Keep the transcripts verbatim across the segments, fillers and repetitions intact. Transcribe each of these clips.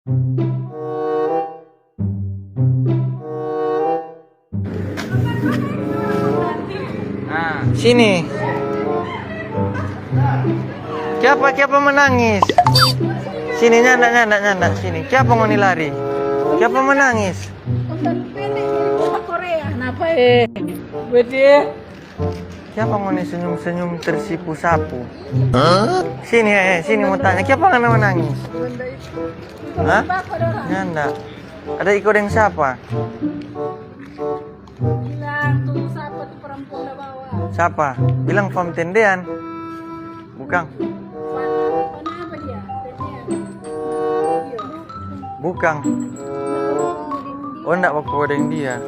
Sini. Kiapa, kiapa menangis? Sini, nyanda, nyanda, nyanda. Sini. Kiapa ngoni lari? Kiapa menangis? Nonton pendek dari kota Korea. Kenapa, eh? Bede. Kiapa ngoni senyum-senyum tersipu sapu? Sini, eh, sini mau tanya. Kiapa ngana menangis? Hah? Nyanda. Ada iko deng sapa? Bilang tu sapa tu perempuan da bawa. Sapa? Bilang fam tendean. Bukang. Fam, fam apa dia? Tendean. Iyo. Bukang. Oh, ndak baku deng dia.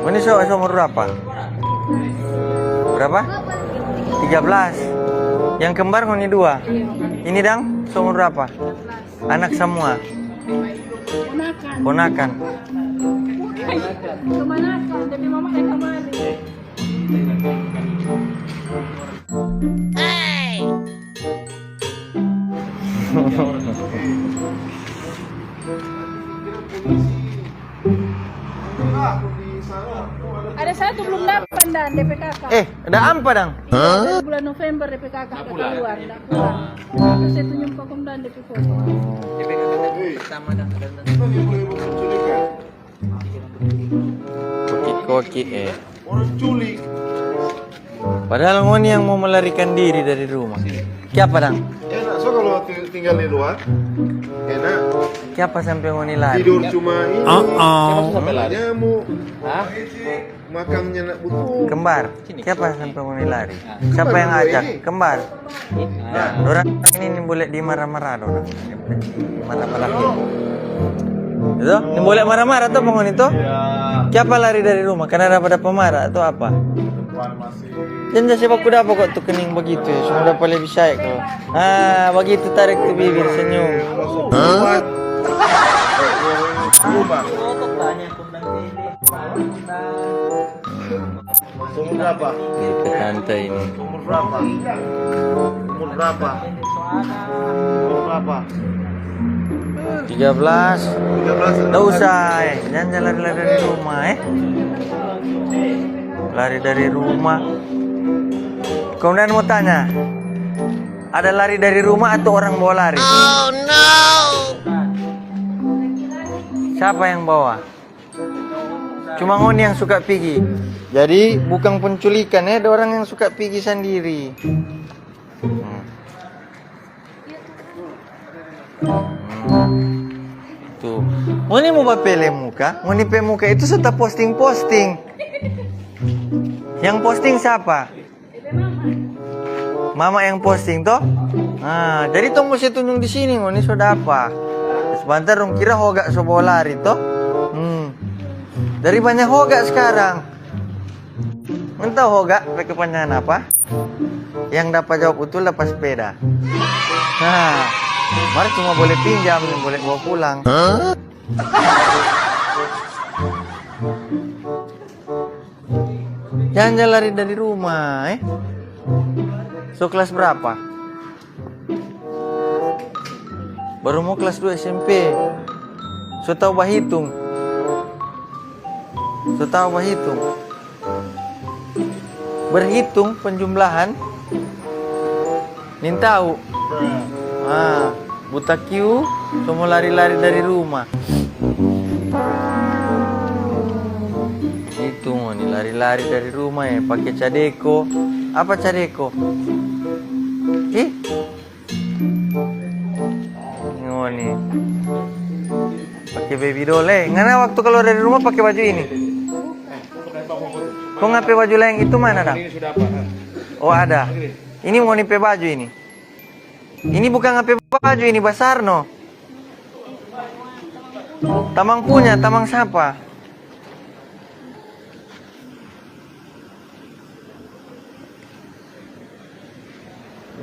Ngoni so, so umur berapa? Berapa? Tiga belas. Yang kembar ngoni dua. Ini dang, so umur berapa? Anak semua. Ponakan. Ponakan. Kemanakan, tapi mama yang kembali. Ada satu belum dapat dan D P K K. Eh, ada ampa dang? Iya, dari bulan November D P K K keluar, ndak pulang. Saya tunjuk kokom dan D P K K. D P K K pertama dan, dan, dan. Koki-koki, eh. Orang culik. Padahal ngoni yang mau melarikan diri dari rumah. Kiapa dang? Enak so kalau ti-, tinggal di luar. Enak. Kiapa sampe ngoni lari? Tidur cuma ini. Uh-oh. Cuma nyamuk. Hah? Makannya nak butuh. Kembar. Kiapa sampe ngoni lari? Siapa yang ajak? Kembar. Nah, dorang ini nimbole di marah-marah dorang. Marah-marah. Itu? Nimbole marah-marah to, penghuni to? Iya. Kiapa lari dari rumah? Karena dapa dapa marah atau apa? Depan masih. Jangan kasih baku dapa kok tu kening begitu ya. Semua dapa lebih sayang kok. Ah, begitu tarik tu bibir senyum. Hah? Berubah. Umur berapa? Ini ke tante ini. Umur berapa? Umur berapa? Umur berapa? Tiga belas. Tiga belas. Nggak usah, eh. Jangan lari-lari dari rumah, eh. Lari dari rumah. Kemudian mau tanya, ada lari dari rumah atau orang bawa lari? Oh, no. Siapa yang bawa? Cuma ngoni yang suka pigi. Jadi, bukang penculikan, ya, ada orang yang suka pigi sandiri. Hmm. Hmm. Tuh. Ngoni mo bapele muka, ngoni pe muka itu so taposting-posting. Yang posting sapa? Mama yang posting to? Nah, jadi tong musti tunjung di sini, ngoni so dapa. Sebentar dong kira hoga so bawa lari to. Hmm. Dari banyak hoga sekarang. Ngoni tau hoga pe kepanjangan apa? Yang dapa jawab betul dapa sepeda. Nah, mar cuma boleh pinjam, boleh bawa pulang. Jangan, jangan lari dari rumah, eh. So kelas berapa? Baru mau kelas dua S M P. So tau bahitung. So tau bahitung. Berhitung penjumlahan. Nintau. Ah, buta kiu, so mo lari-lari dari rumah. Itu ngoni lari-lari dari rumah, eh, pake cadeko. Apa cadeko? Ih. Ngoni. Pake baby doll, eh. Ngana waktu keluar dari rumah pake baju ini? Kong apa baju lain itu mana, dang? Oh, ada. Ini ngoni pe baju ini. Ini bukang apa baju ini, basar no. Tamang punya, tamang sapa?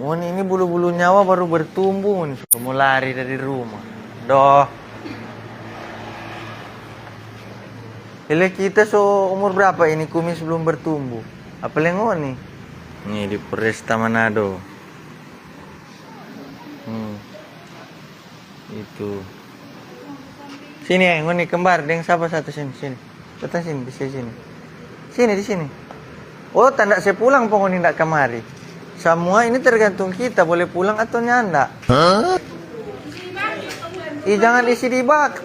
Ngoni ini bulu-bulu nyawa baru bertumbuh, ngoni so mo lari dari rumah. Doh. Hele kita so umur berapa ini kumis belum bertumbuh? Apalagi ngoni? Nih di Polresta Manado. Tuh. Sini, eh, ngoni kembar deng sapa satu sini, sini. Datang sini, di sini, sini. Sini, di sini. Oh, tanda se pulang pa ngoni nda kamari. Samua ini tergantung kita, boleh pulang atau nyanda. Ih, jangan isi di bak.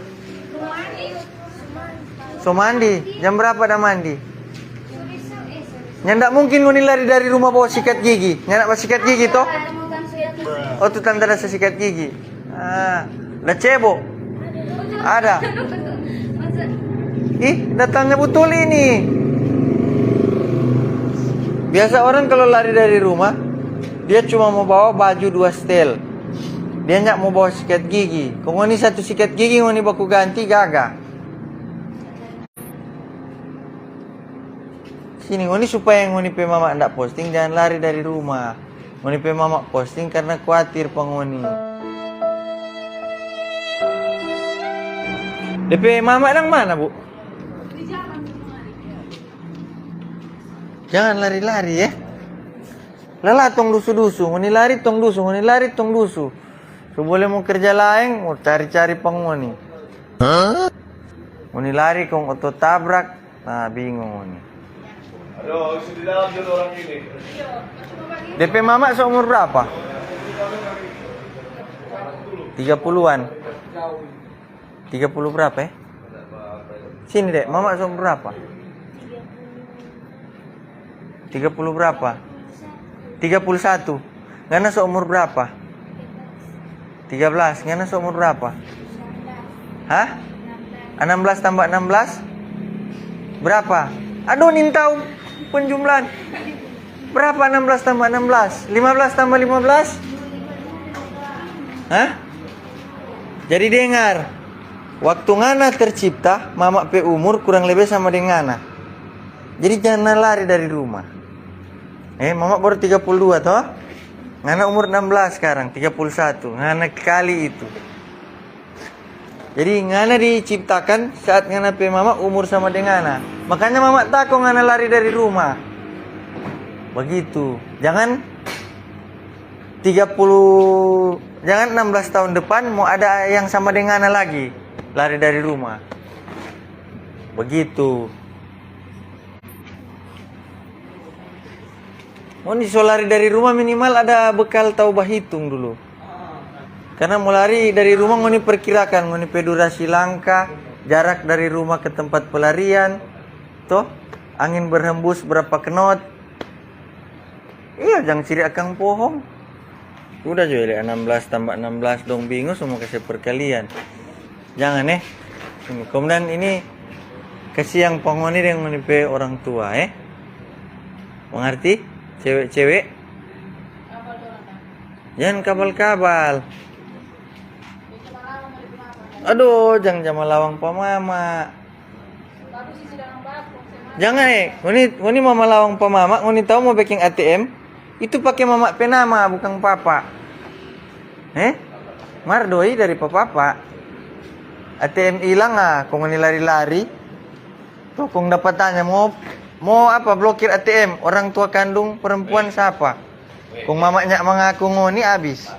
So mandi, jam berapa da mandi? Nyanda mungkin ngoni lari dari rumah bawa sikat gigi. Nyanda ba sikat gigi, toh? Oh, tu tanda rasa sikat gigi. Ah, da cebo. Ada. Ih, datangnya betul ini. Biasa orang kalau lari dari rumah, dia cuma mau bawa baju dua setel. Dia nyak mau bawa sikat gigi. Kong ngoni satu sikat gigi, ngoni baku ganti, gaga. Sini, ngoni supaya ngoni pe mama ndak posting, jangan lari dari rumah. Ngoni pe mama posting karena kuatir pa ngoni. Depe mama dang mana, Bu? Jangan lari-lari, ya. Lala tong dusu-dusu, ngoni lari tong dusu, ngoni lari tong dusu. So boleh mo kerja laeng, mo cari-cari pa ngoni. Ngoni lari kong oto tabrak, nah bingung ngoni. Aduh, isi di dalam dulu orang ini. Depe mama seumur berapa? Tiga puluhan. Tiga puluh berapa, eh? Sini, Dek, mama seumur berapa? Tiga puluh berapa? Tiga puluh satu. Ngana seumur berapa? Tiga belas. Ngana seumur berapa? Hah? Enam belas tambah enam belas? Berapa? Aduh, nintau penjumlahan. Berapa enam belas tambah enam belas? Lima belas tambah lima belas? Hah? Jadi dengar, waktu ngana tercipta, mama pe umur kurang lebe sama deng ngana. Jadi jangan lari dari rumah. Eh, mama baru tiga puluh dua, toh? Ngana umur enam belas skarang, tiga puluh satu. Ngana kali itu. Jadi, ngana diciptakan saat ngana pe mama umur sama deng ngana. Makanya mama tako ngana lari dari rumah. Bagitu. Jangan tiga puluh, jangan enam belas tahun depan mo ada yang sama deng ngana lagi lari dari rumah. Bagitu. Ngoni so lari dari rumah, minimal ada bekal tau bahitung dulu. Karna mo lari dari rumah, ngoni perkirakan ngoni pe durasi langkah, jarak dari rumah ke tempat pelarian, to, angin berhembus berapa knot. Iyo, jang ciri akang pohong. Udah jo, ele enam belas tambah enam belas, dong bingung, so mo kase perkalian. Jangan, eh. Ini, kemudian ini kasiang pa ngoni deng ngoni pe orang tua, eh. Mangarti? Cewek-cewek. Jangan kabal-kabal. Aduh, jang ja malawang pa mama. Jangan, eh. Ngoni, ngoni mama lawang pa mama, ngoni tau mo beking A T M, itu pake mama pe nama, bukang papa. Eh? Mar doi dari pa papa. A T M ilang, ah, kong ngoni lari-lari. Tuh, kong dapa tanya, mo, mo apa, blokir A T M, orang tua kandung perempuan sapa? Kong mama nyak mangaku ngoni abis.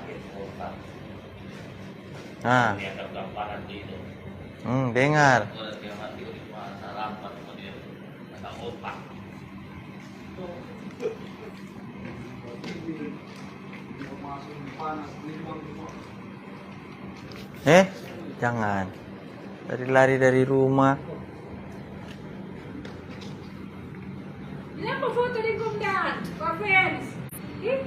Nah. Hmm, dengar. Eh, jangan. Lari-lari dari rumah. Kenapa foto di Gumdan? Kau fans? Ih.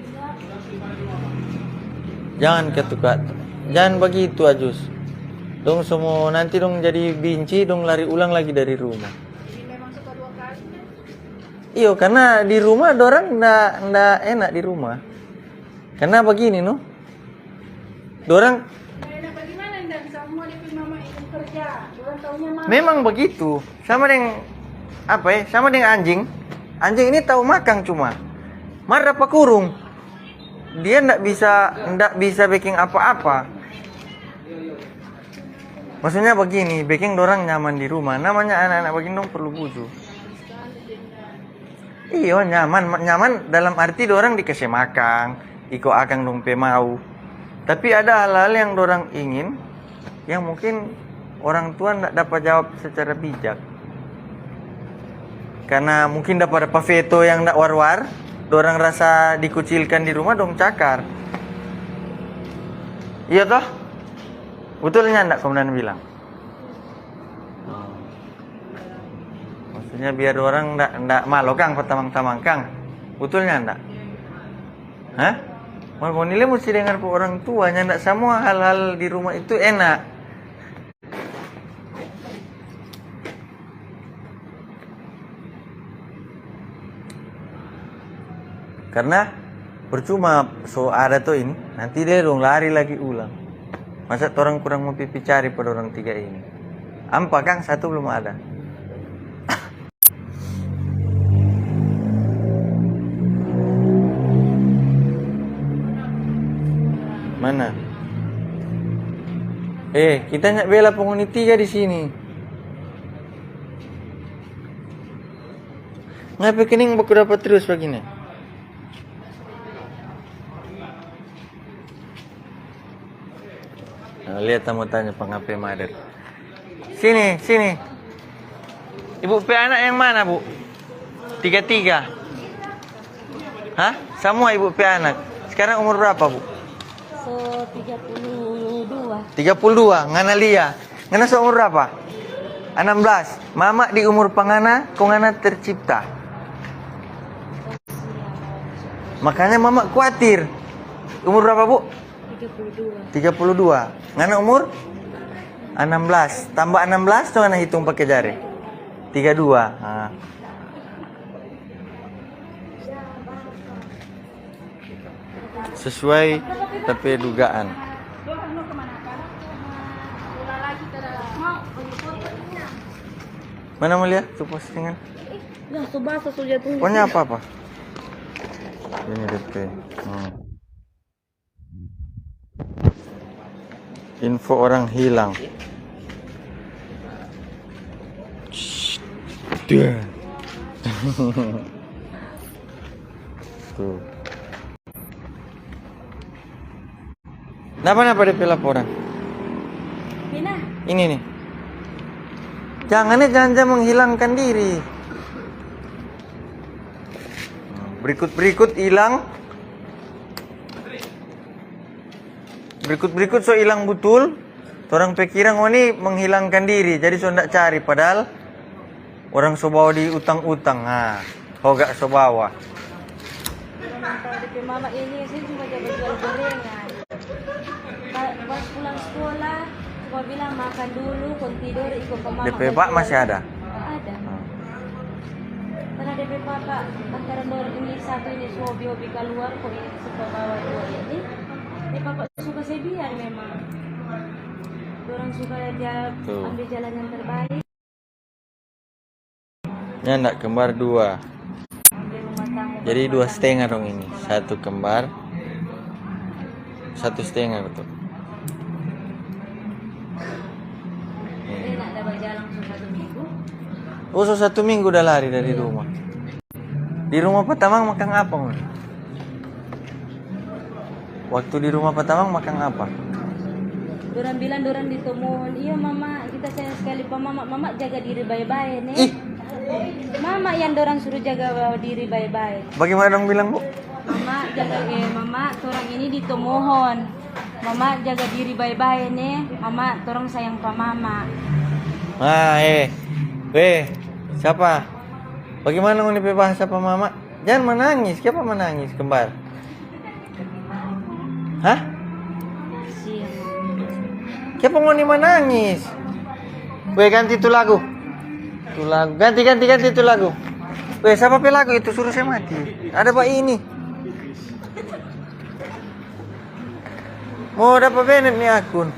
Jangan ketuka. Jangan bagitu, Ajus. Dong semua nanti dong jadi binci, dong lari ulang lagi dari rumah. Jadi memang suka dua kali, kan? Iyo, karena di rumah dorang nda, nda enak di rumah. Karena begini, no. Dorang. Nah, enak bagaimana nda bisa semua dia punya mama ikut kerja? Dorang taunya mama. Memang begitu. Sama deng apa, eh? Sama deng anjing. Anjing ini tau makang cuma. Mar dapa kurung. Dia ndak bisa, ndak bisa beking apa-apa. Maksudnya begini, beking dorang nyaman di rumah. Namanya anak-anak begini dong perlu buju. Iyo, nyaman, nyaman dalam arti dorang dikase makang, iko akang dong pe mau. Tapi ada hal-hal yang dorang ingin, yang mungkin orang tua ndak dapa jawab secara bijak. Karena mungkin dapa-dapa feto yang ndak war-war, dorang rasa dikucilkan di rumah, dong cakar. Iya toh? Betul nyanda komandan bilang? Maksudnya biar orang ndak, ndak malo kang, pa tamang-tamang kang. Betul nyanda? Hah? Mar ngoni lei musti dengar pa orang tua, nyanda samua hal-hal di rumah itu enak. Karna percuma so ada to ini, nanti dia dong lari lagi ulang. Masa torang kurang mo pipi cari pa dorang tiga ini? Ampa kang, satu belum ada. Mana? Eh, kita nyak bela penghuni tiga di sini. Ngape kening baku dapa terus bagini? Nah, lihat, tamu tanya pa ngape mader. Sini, sini. Ibu pe anak yang mana, Bu? Tiga-tiga. Hah? Samua ibu pe anak. Sekarang umur berapa, Bu? So, tiga puluh dua. Tiga puluh dua, ngana lia. Ngana so umur berapa? Enam belas. Mama di umur pa ngana, kong ngana tercipta. Makanya mama kuatir. Umur berapa, Bu? Tiga puluh dua. Tiga puluh dua. Ngana umur? Enam belas. Tambah enam belas tu ngana hitung pake jari. Tiga dua. Ha. Sesuai tapi dugaan. Mana mau lihat tu postingan? Lah, so basah, so jatuh. Pokoknya apa-apa. Ini D P. Hmm. Info orang hilang. Tuh. Napa-napa depe laporan? Ini nih. Jangan nih, jangan-jangan menghilangkan diri. Berikut-berikut hilang. Berikut-berikut so hilang butul. Torang pe kira ngoni menghilangkan diri, jadi so ndak cari, padahal orang so bawa di utang-utang. Ha, hoga so bawa. Depe mama ini, saya cuma jaga jual gorengan. Pas pulang sekolah, cuma bilang, "Makan dulu, kong tidor, iko ke mama." Depe bapa masih ada? Ada. Hmm. Karena depe papa, lantaran dorang ini satu ini su hobi-hobi kaluar, kong ini suka bawa dua ini. Depe papa suka se biar memang. Dorang suka dia ambil jalan yang terbaik. Nyanda, kembar dua. Jadi dua setengah dong ini. Satu kembar, satu setengah betul. Oh, so satu minggu udah lari dari rumah. Di rumah pa tamang makang apa ngoni? Waktu di rumah pa tamang makang apa? Dorang bilang dorang di tomohon, "Iyo mama, kita sayang sekali pa mama. Mama jaga diri bae-bae ne." Ih. Mama yang dorang suruh jaga diri bae-bae. Bagaimana dong bilang, Bu? "Mama jaga, eh, mama, torang ini di tomohon. Mama jaga diri bae-bae ne. Mama, torang sayang pa mama." Ah, eh. Weh, siapa? Bagaimana ngoni pe bahasa pa mama? Jangan manangis. Kiapa manangis, kembar? Hah? Kiapa ngoni manangis? Weh, ganti tu lagu. Tu lagu. Ganti, ganti, ganti tu lagu. Weh, sapa pe lagu itu? Suruh saya mati. Ada pa ini. Mo dapa benet ni akun.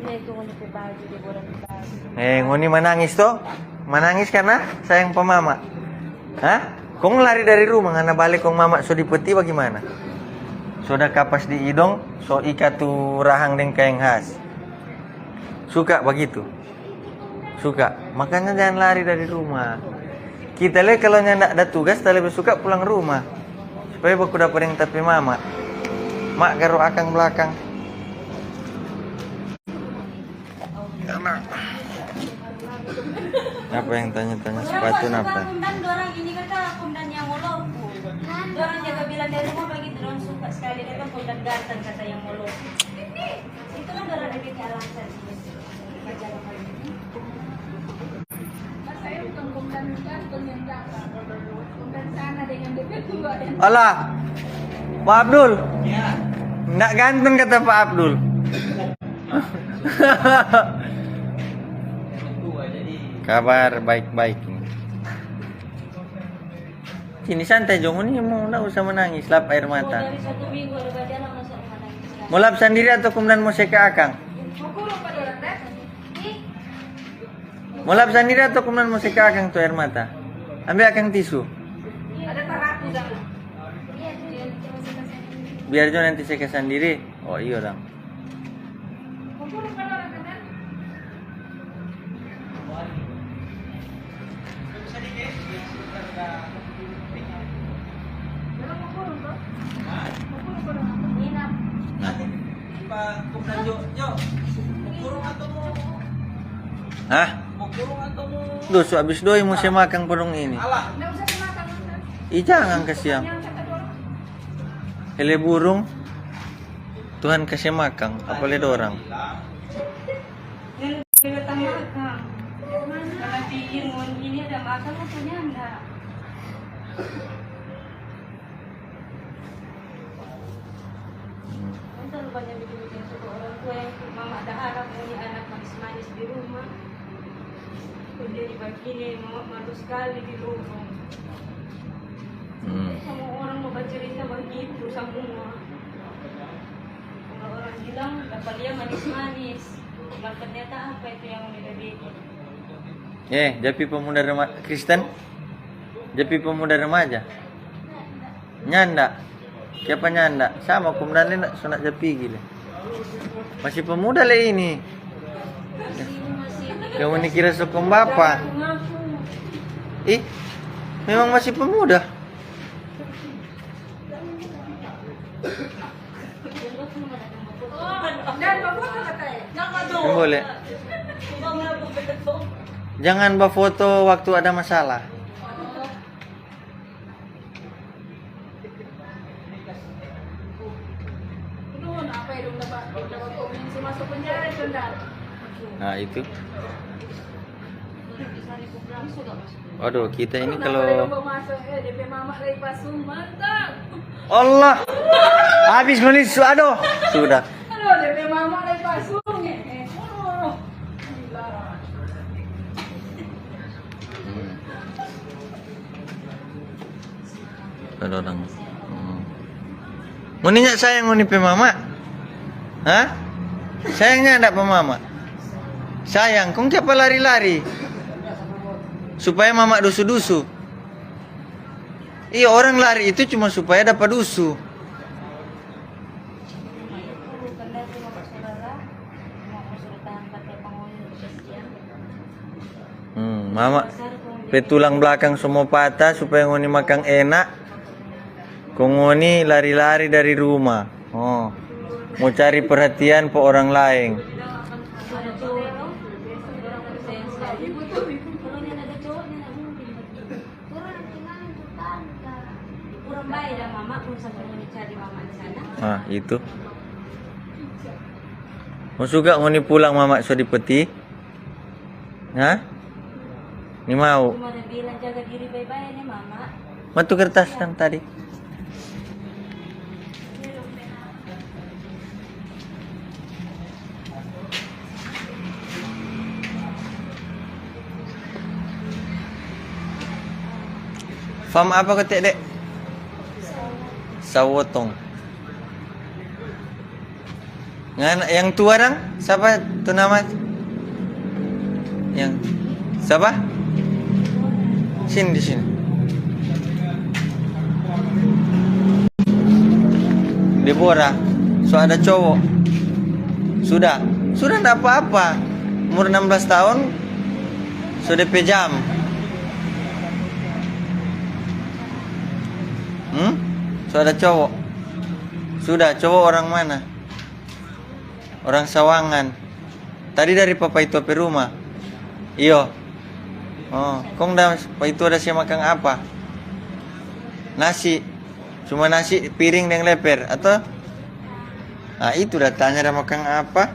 Nih, itu ngoni pe baju, dia borang di baju. Eh, ngoni manangis to? Manangis karna sayang pa mama. Hah? Kong lari dari rumah, ngana bale kong mama so di peti, bagimana? So da kapas di idong, so ika tu rahang deng kaeng has. Suka bagitu? Suka. Makanya jangan lari dari rumah. Kita le kalo nyanda ada tugas, ta lebe suka pulang rumah. Supaya baku dapa deng ta pe mama. Mak garo akang blakang. Apa yang tanya-tanya sepatu napa? Komandan, dorang ini kata komandan yang molor. Dorang jaga bilang dari rumah bagitu, dorang suka sekali kata komandan ganteng kata yang molor. Itu kan dorang ada alasan. Alah, Pak Abdul. Ndak ganteng kata Pak Abdul. Kabar baik-baik. Sini santai jo, ngoni mo ndak usah manangis, lap air mata. Mo lap sandiri atau komandan mo seka akang? Mo lap sandiri atau komandan mo seka akang tu air mata? Ambe akang tisu. Biar jo nanti seka sandiri. Oh iyo dang. Hah? Duh, su abis doi mo se makang pa dong ini. Ih, jangan kasiang. Hele burung, Tuhan kase makang, apalai dorang. Yang datang makang. Mana pikir ngoni ini ada makang atau nyanda? Ngoni terlalu banyak bikin-bikin suka orang tua yang mama ada harap ngoni anak manis-manis di rumah. Kong jadi bagini, mama malu skali di rumah. Hmm. Samua orang mo bacerita bagitu samua. Kong orang bilang, dapa lia manis-manis. Mar ternyata apa itu yang ngoni da beking? Eh, ja pi pemuda rema-, Kristen? Ja pi pemuda remaja? Nyanda. Kiapa nyanda? Sama, komandan lei nda, so nda ja pigi lei. Masih pemuda lei ini. Yang ngoni kira so kong bapa. Ih, memang masih pemuda. Boleh. Jangan bafoto waktu ada masalah. Nah, itu. Waduh, kita ini kalau Allah, habis ngoni su-, aduh, sudah. Aduh, depe mama lagi pasung, eh. Eh, oh, gila. Hmm. Ada orang. Hmm. Ngoni nya sayang ngoni pe mama? Hah? Sayang nya ndak pa mama? Sayang, kong kiapa lari-lari? Supaya mama dusu-dusu. Iya, orang lari itu cuma supaya dapa dusu. Hmm, mama pe tulang blakang so mo pata supaya ngoni makang enak. Kong ngoni lari-lari dari rumah. Oh. Mo cari perhatian pa orang laeng. Kurang bae da mama, kong sampe ngoni cari mama di sana. Ah, itu. Mo suka ngoni pulang mama so di peti? Hah? Nimau. Cuma da bilang jaga diri bae-bae ni mama. Ma tu kertas yang tadi. Fam apa kote, Dek? Sawotong. Ngana, yang tua dang? Sapa tu nama? Yang sapa? Sini, di sini. Debora, so ada cowo. Sudah, sudah ndak apa-apa. Umur enam belas tahun, so depe jam. Hmm? So ada cowo. Sudah, cowo orang mana? Orang Sawangan. Tadi dari papa itu pe rumah. Iyo. Oh, kong da, pa itu ada se makang apa? Nasi. Cuma nasi, piring deng leper, ato? Ah, itu da tanya da makang apa?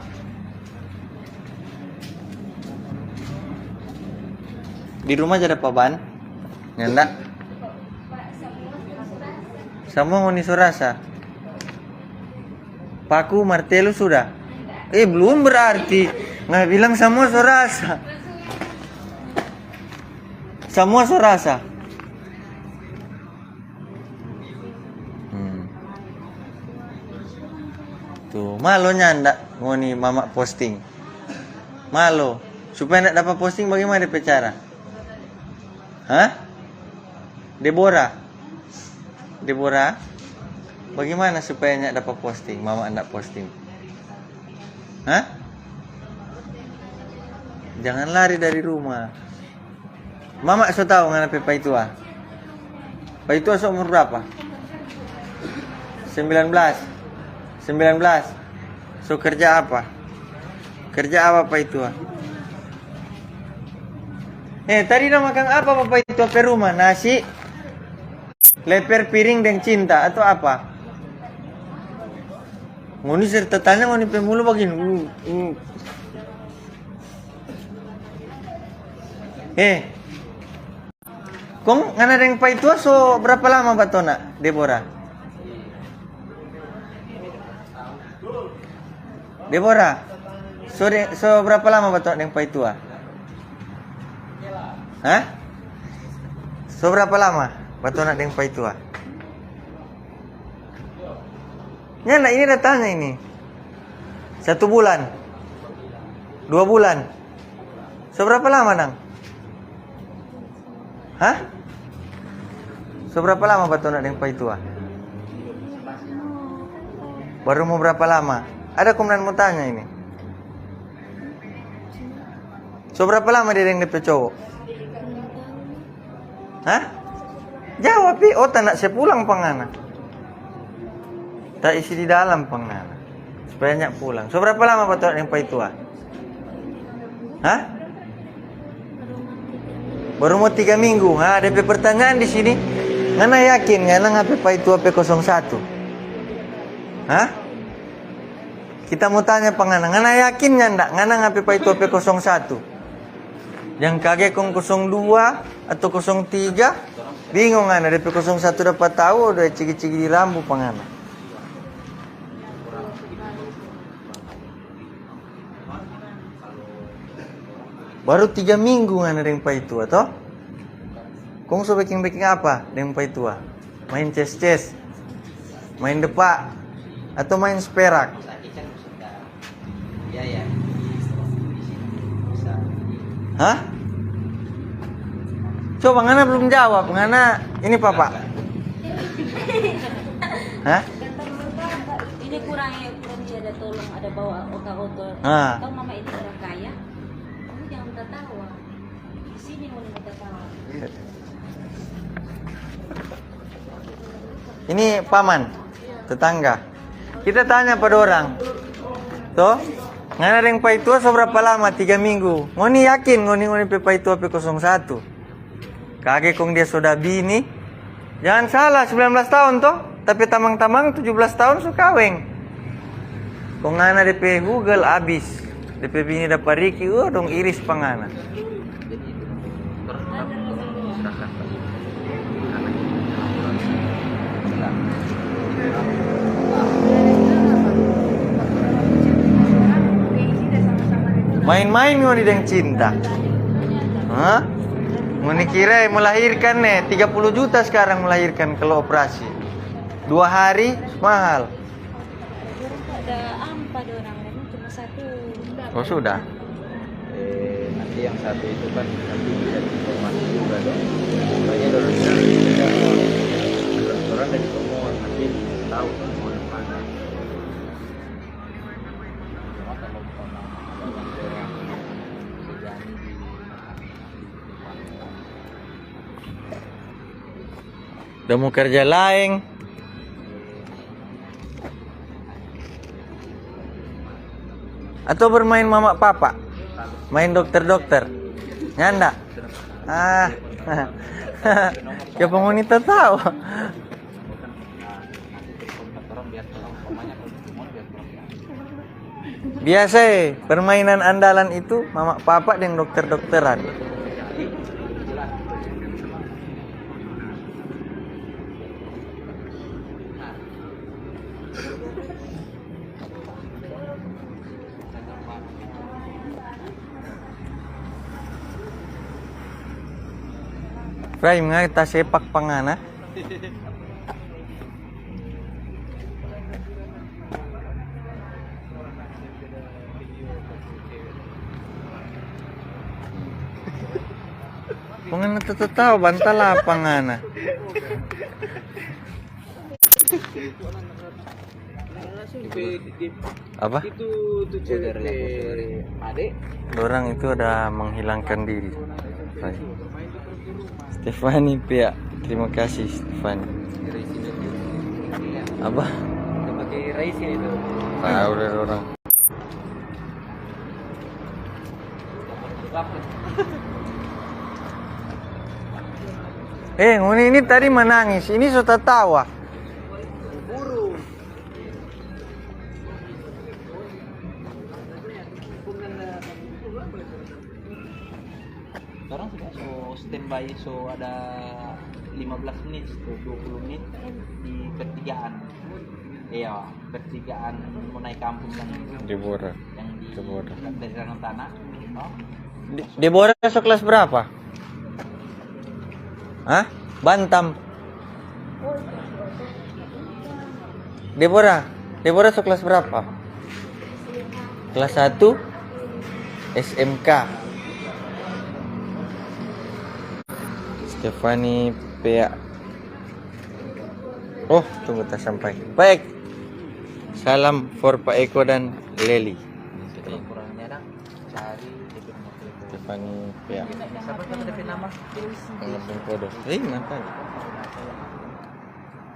Di rumah ja dapa ban? Nyanda? Samua ngoni so rasa? Paku, martelu sudah? Eh, belum berarti. Nggak bilang samua so rasa. Samua so rasa. Hmm. Tuh, malo nyanda ngoni mama posting. Malo. Supaya ndak dapa posting, bagaimana de pe cara? Hah? Debora. Debora, bagaimana supaya nyak dapa posting, mama ndak posting? Hah? Jangan lari dari rumah. Mama so tau ngana pe paitua. Paitua so umur berapa? Sembilan belas. Sembilan belas. So kerja apa? Kerja apa paitua? Eh, tadi da makang apa pa paitua pe rumah? Nasi, leper, piring deng cinta, ato apa? Ngoni serta tanya ngoni pe mulu bagini. Uh, uh. Eh. Kong ngana deng paitua so berapa lama batona, Debora? Debora, so de-, so berapa lama batona deng paitua? Hah? So berapa lama batona deng paitua? Nyanda, ini da tanya ini. Satu bulan. Dua bulan. So berapa lama, nang? Hah? So berapa lama batona deng paitua? Baru mo berapa lama? Ada komandan mo tanya ini. So berapa lama dia deng de pe cowo? Hah? Jawab, pi. Ota ndak se pulang pa ngana. Ta isi di dalam pa ngana. Supaya nyak pulang. So berapa lama batona deng paitua? Hah? Baru mo tiga minggu. Ha, de pe pertanyaan di sini. Ngana yakin ngana ngana pe paitua pe kosong satu? Hah? Kita mo tanya pa ngana, ngana yakin nyanda ngana ngana pe paitua pe kosong satu? Jang kage kong kosong dua ato kosong tiga, bingung ngana, de pe kosong satu dapa tau, da cigi-cigi di rambu pa ngana. Baru tiga minggu ngana deng paitua, to? Kong so beking-beking apa deng paitua? Main ces-ces, main depa, ato main sperak? Hah? Coba, ngana belum jawab, ngana ini papa. Hah? Ini kurang, kurang ada tolong, ada bawa oka-oka. Ah. Tau mama ini orang kaya. Kamu jangan ketawa. Di sini mau ketawa. Ini paman, tetangga. Kita tanya pa dorang. To? Ngana deng paitua so berapa lama? Tiga minggu. Ngoni yakin ngoni, ngoni pe paitua pe kosong satu? Kage kong dia so da bini. Jangan salah, sembilan belas tahun to, tapi tamang-tamang tujuh belas tahun so kaweng. Kong ngana de pe hugel abis, de pe bini dapa riki, uh, dong iris pa ngana. Main-main ngoni deng cinta. Hah? Ngoni kira melahirkan ne, tiga puluh juta sekarang melahirkan kalau operasi. Dua hari mahal. Ada ampa dorang, memang cuma satu. Oh, sudah. Eh, nanti yang satu itu kan nanti bisa diinformasi juga dong. Makanya dorang bilang, kita orang dari Komor, nanti tahu Komor yang mana. Cuma kalau orang yang bisa jadi di Da mo karja laeng. Atau bermain mama papa? Main dokter-dokter? Nyanda? Ah. Kiapa ngoni tatawa? Biasa, eh, permainan andalan itu mama papa deng dokter-dokteran. Ibrahim, ngai ta sepak pa ngana. Kong ngana tatawa, banta lapang ngana. Apa? Itu tuh cewek ade. Dorang itu ada menghilangkan diri. Stefani pia. Terima kasih, Stefani. Apa? Pakai raisin itu. Tahu deh orang. Eh, ngoni ini tadi menangis, ini so tatawa. Orang sudah so standby, so ada lima belas menit, so dua puluh menit di pertigaan. Iya, pertigaan mau naik kampus yang Deborah. Yang di Deborah. Dari Tanah. Oh. De-, Deborah so kelas berapa? Hah? Bantam. Deborah, Deborah so kelas berapa? Kelas satu S M K. Stefani Pea. Oh, tunggu, ta sampai. Baik. Salam for Pa Eko dan Leli. Stefani Pea. Kampung Kodo. Eh, mana?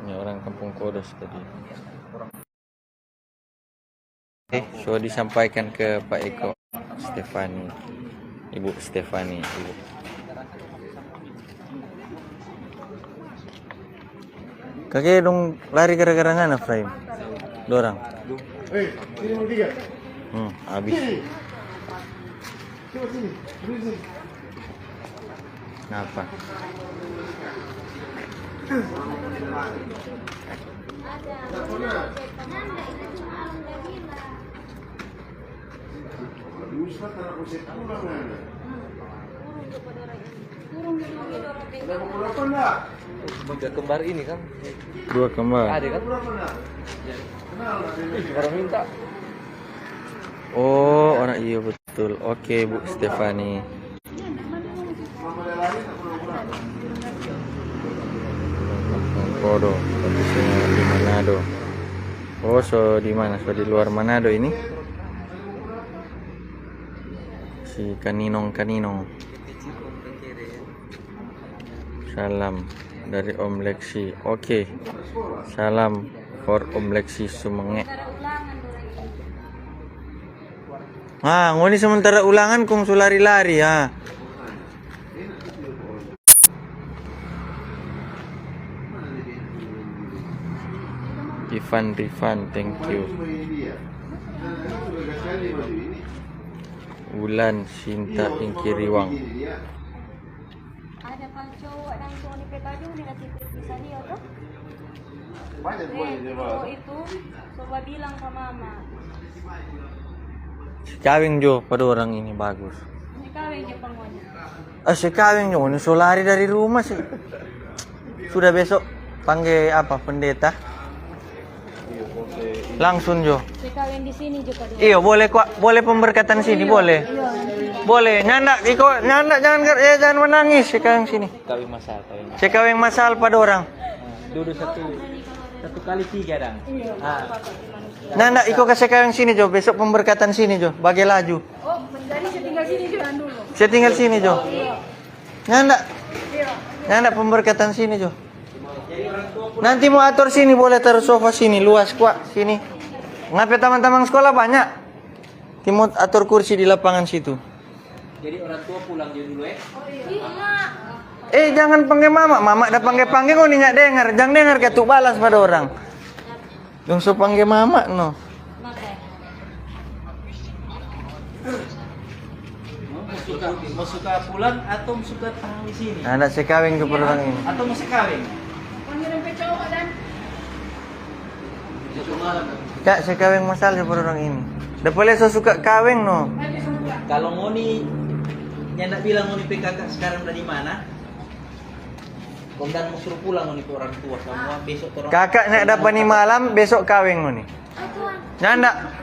Ini orang Kampung Kodo tadi. Eh, so disampaikan ke Pa Eko. Stefani. Ibu Stefani, Ibu. Kage dong lari gara-gara ngana, Fraim? Dorang. Hmm, habis. Napa? Tiga kembar ini kan? Dua kembar. Ada kan? Ih, orang minta. Oh, orang, iya, betul. Oke, Bu Stefani. Kodo, kondisinya di Manado. Oh, so di mana? So di luar Manado ini? Si Kaninong, Kaninong. Salam dari Om Lexi. Oke. Salam for Om Lexi Sumenge. Ah, ngoni sementara ulangan kong su lari-lari, ah. Ivan Rifan, thank you. Wulan Sinta Ingkiriwang. Ada pa cowok dang cowok ni pe baju ni, nanti bisa lia to. Banyak. Eh, cowok itu, coba bilang ka mama. Se kaweng jo pa dorang ini bagus. Se kaweng jo pa ngoni. Ah, se kaweng jo, ngoni so lari dari rumah sih. Sudah besok pangge apa, pendeta? Langsung jo. Se kaweng di sini jo, Pak. Iyo, boleh kwa, boleh pemberkatan sini, boleh. Boleh. Nyanda, iko, nyanda, jangan ger-, eh, jangan menangis, se kaweng sini. Kaweng masal, kaweng masal. Se kaweng masal pa dorang. Dudu satu, satu kali tiga dang. Ah. Nyanda, iko kase kaweng sini jo, besok pemberkatan sini jo, bage laju. Oh, jadi se tinggal sini jo dulu. Se tinggal sini jo. Nyanda. Nyanda, pemberkatan sini jo. Nanti mo ator sini, boleh taru sofa sini, luas kwa sini. Ngape tamang-tamang skola banya. Ti mo ator kursi di lapangan situ. Jadi orang tua pulang jo dulu, eh. Eh, jangan pangge mama. Mama da pangge-pangge ngoni nya dengar. Jang dengar katu balas pa dorang. Dong so pangge mama, no. Mo suka, mo suka pulang atau mo suka tahang di sini? Nah, nda se kaweng tu pa dorang ini. Atau mo se kaweng? Kak, se kaweng masal jo pa dorang ini. Dapa lia so suka kaweng, no. Kalo ngoni nyanda bilang ngoni pe kaka skarang da di mana, kong dan mo suru pulang ngoni pe orang tua samua, besok torang. Kaka nya dapa ni malam, besok kaweng ngoni. Nyanda.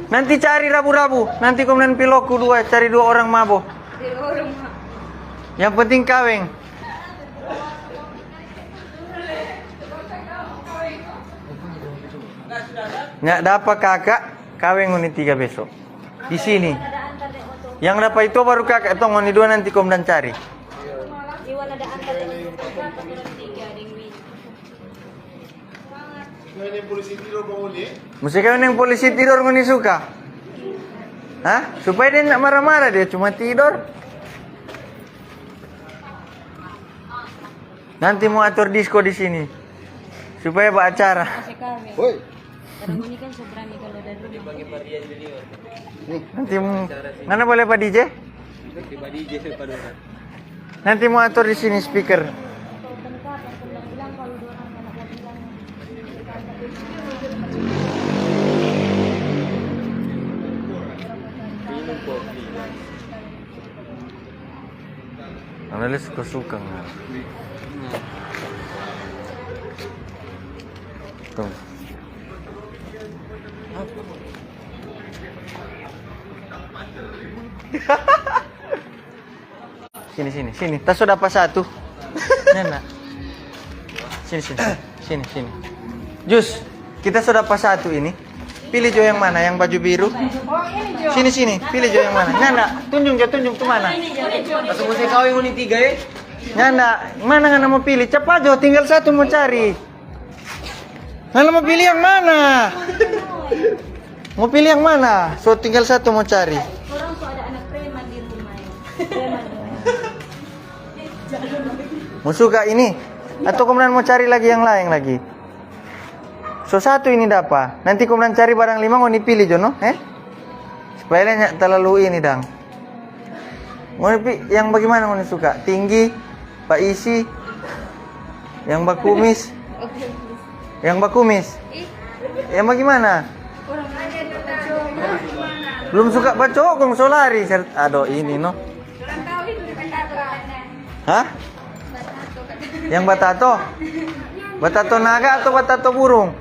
Nanti cari rabu-rabu, nanti kong dan pi loku dua, cari dua orang mabo. Yang penting kaweng. Nya dapa kaka, kaweng ngoni tiga besok. Di sini. Yang dapa itu baru kaka, tong ngoni dua nanti kong dan cari. Iwan ada antar deng Wi. Musti kaweng deng polisi tidor ngoni suka? Hah? Supaya dia nda marah-marah, dia cuma tidor. Nanti mo ator disko di sini. Supaya baacara. Woi. Karena ngoni kan so brani kalau dari rumah. Nanti mo, ngana boleh pa D J? Nanti mo ator di sini speaker. Analis suka-suka ngal. Tuh. Sini, sini, sini. Ta so dapa satu. Nena. Sini, sini, sini, sini, sini. Jus, kita so dapa satu ini. Pilih jo yang mana, yang baju biru. Sini, sini, pilih jo yang mana. Nena, tunjung jo, tunjung tu mana. Langsung mo se kaweng ngoni tiga, eh. Nyanda, mana ngana mo pilih? Cepat jo, tinggal satu mo cari. Ngana mo pilih yang mana? Mo pilih yang mana? So tinggal satu mo cari. Orang so ada anak preman di rumah. Preman. Mo suka ini? Atau kemudian mo cari lagi yang lain lagi? So satu ini dapa. Nanti kemudian cari barang lima ngoni pilih jo no, eh? Supaya nya talalu ini dang. Ngoni pi-, yang bagimana ngoni suka? Tinggi, baisi, yang bakumis? Yang bakumis? Yang bagimana? Belum suka pa cowok kong so lari. Adoh, ini no. Hah? Yang batato? Batato naga atau batato burung?